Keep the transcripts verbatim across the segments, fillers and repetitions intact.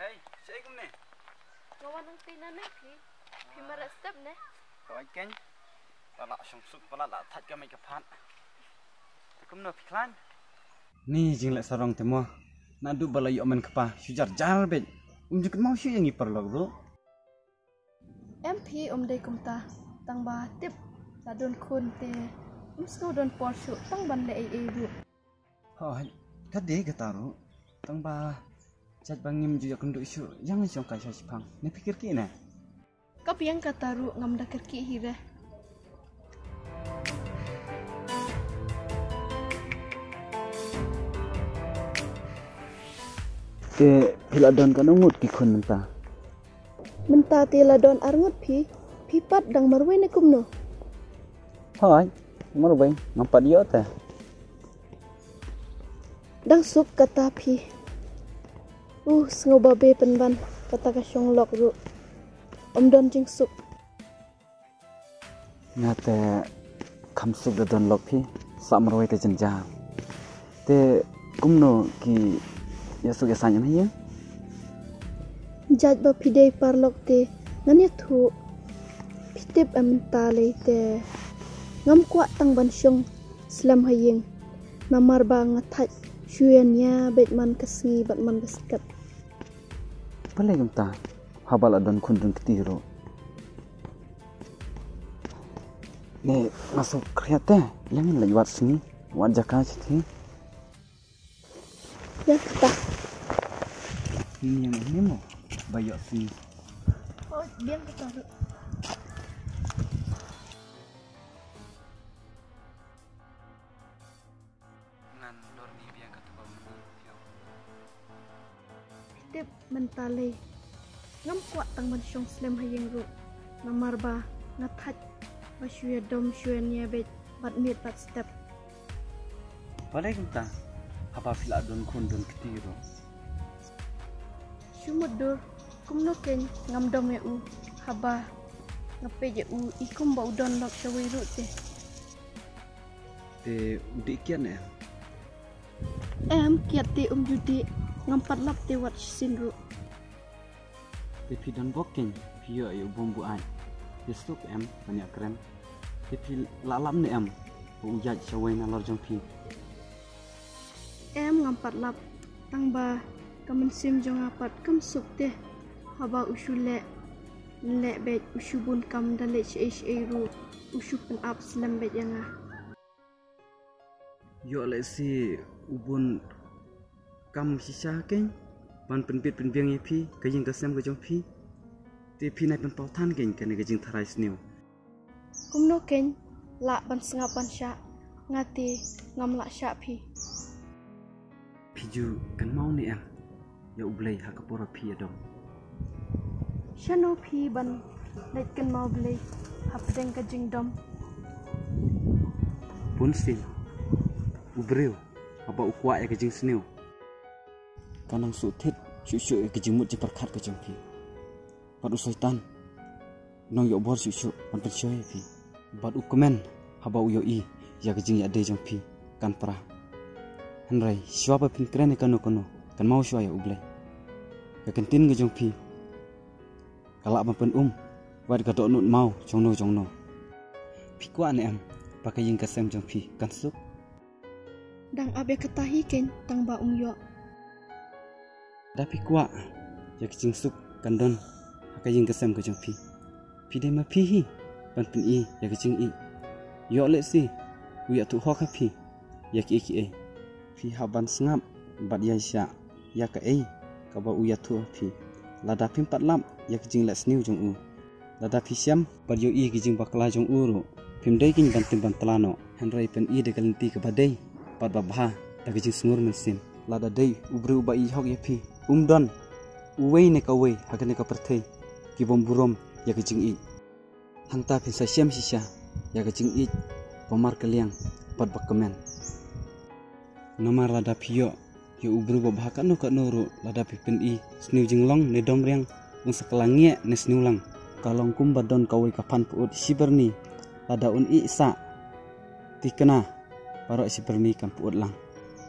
Hey, shaei kumne? Nga wan hangtei nangne phi. Phi mareh step ne? Ka wan keiñ. Ba la shong suk, ba la la thait ka mei ka phad. Te kumno phi khlaiñ? Ni jingleh sarong te mo. Naduh ba la ïoh mynta kpa shu jar jar beit. Um ju kynmaw shuh ïa ngi paralok ruh. Em phi, um dei kumta. Tang ba tip la don khun te um sngew don por shuh tang ban leh ei ei ruh. Hooid, ka dei kata ruh. Tang ba jait ba ngim ju ïakynduh shuh ïa nga shong kai sha shipang. Ne phi kyrkieh ne? Ka biang kata ruh, ngam da kyrkieh hi re. Te phi la don katno ngut ki khun mynta? Mynta te la don ar ngut phi. Phi pat dang marwei ne kumno? Hooid, marwei, ngam pat ïoh te. Dang suk kata phi. Uh, sngew ba be pynban kata ka shong lok ruh. Ym don jingsuk. Nga te kham suk da don lok phi, sah marwei te jynjar. Te kumno ki ïasuk ïasaiñ em ha ïing? Jait ba phi dei paralok te ngan ïathuh. Phi tip em mynta lei te ngam kwah tang ban shong slem ha ïing. Namar ba nga thait shu ïa nia beit man ka sngi bad man ka step. Balei kumta? Haba la don khun don kti ruh. Ne nga suk khriat te, ïa ngin leit wad sngi, wad jaka shi te. Ïa kata. Ni ïa ngin mo ba ïoh sngi. Oh, biang kata ruh. Ngan dor ni biang ka tuba mani phi ong. Tip mynta lei. Ngam kwah tang ban shong slem ha ïing ruh. Namar ba nga thait ba shu ïa dom shu ïa nia beit bad miet bad step. Balei kumta? Haba phi la don khun don kti ruh. Shu mutdur, kumno keiñ ngam dom ïa u, haba nga peit ïa u i kumba u don lok shawei ruh te. Te u dih kiad ne em? Em, kiad te um ju dih, ngam pat lap te wat shisien ruh. Te phi don bok keiñ, phi ïoh ïa u bym buaid. Te suk em ban ïa krem. Te phi la lap ne em ba u ïaid shawei nalor jong phi? Em, ngam pat lap, tang ba ka mynsiem jong nga pat kam suk te. Haba u shu leh leh beit, u shu bun kam da leit shaei shaei ruh, u shu pynap slem beit ïa nga. Ïoh lehse u bun kam shisha keiñ ban pynbit pynbiang ïa phi, ka ïing ka sem ka jong phi. Te phi nai pynpaw than keiñ kane ka jingtharai sniew. Kumno keiñ lah ban sngap ban shah, nga te ngam lah shah phi. Phi ju kynmaw ne em ïa U Blei ha ka por ba phi ïa dom? Shano phi ban leit kynmaw Blei hapdeng ka jingdom? Bun sien u briew haba u kwah ïa ka jingsniew, ka nang shu thied shuh shuh ïa ka jingmut jingpyrkhat ka jong phi. Bad u Soitan u nang ïoh bor shuh shuh ban pynshoi ïa phi. Bad u kmen haba u ïohi ïa ka jingïadei jong phi kan pra. Hynrei shuwa ba phin kren ïa kano kano, kynmaw shuwa ïa U Blei. Ka ktien ka jong phi ka lah ban pynum wat ka dohnud maw jongno jongno. Phi kwah ne em ba ka ïing ka sem jong phi kan suk? Dang ap ïa kata hi keiñ tang ba um ïoh. Da phi kwah ïa ka jingsuk kan don ha ka ïing ka sem ka jong phi, phi dei ma phi hi ban pyni ïa ka jingïeit. Ïoh lehse u ïathuh hok ha phi ïa kiei kiei. Phi hap ban sngap bad ïaishah ïa kaei kaba u ïathuh ha phi. Lada phim pat lap ïa ka jingleh sniew jong u, lada phi shem bad ïohi ka jingbakla jong u ruh, phim dei keiñ ban tim ban tla noh. Hynrei pyni da ka lynti kaba dei bad ba bha da ka jingsngur mynsiem. Lada dei u briew uba ïeit hok ïa phi, um don uwei ne kawei ha kane ka pyrthei ki bym burom ïa ka jingïeit. Hangta phin sa shem shisha ïa ka jingïeit ba markylliang bad ba kmen. Namar lada phi ïoh ïa u briew ba bha katno katno ruh, lada phi pyni sniew jinglong ne domriang, un sa kylla ngeh ne sniew lang. Ka long kumba don kawei ka phan pyut shi byrni, lada un ïeh sah thikna, baroh shi byrni kan pyut lang.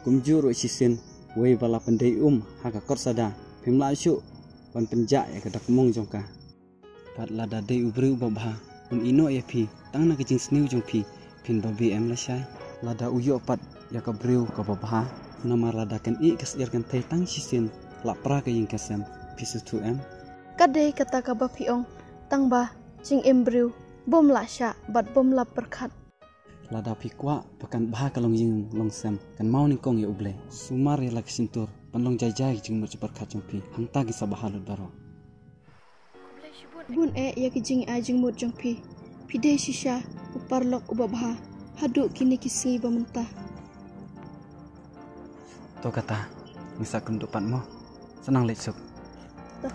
Kumjuh ruh shisien, Wei ba la pyndei um ha ka kot sada, phim lah shuh ban pynjah ïa ka dak mong jong ka. Bad lada dei u briew uba bha un ïehnoh ïa phi tang na ka jingsniew jong phi, phin babe em lashai? Lada u ïoh pat ïa ka briew kaba bha, namar lada kan ïeh ka syiar kynthei tang shisien, lah pra ka ïing ka sem, phi sngewthuh em? Ka dei kata kaba phi ong, tang ba jingim briew bym lah shah bad bym lah pyrkhat. Lada phi kwah ba kan bha ka longïing longsem, kan maw nyngkong ïa U Blei. Sumar ïa la ka shyntur ban long jai jai ki jingmut jingpyrkhat jong phi, hangta kin sa bha lut baroh. Bun eh ïa ki jingai jingmut jong phi. Phi dei shisha u paralok uba bha haduh kine ki sngi ba mynta. To kata, ngi sa kynduh pat mo. Sa nang leit suk. To.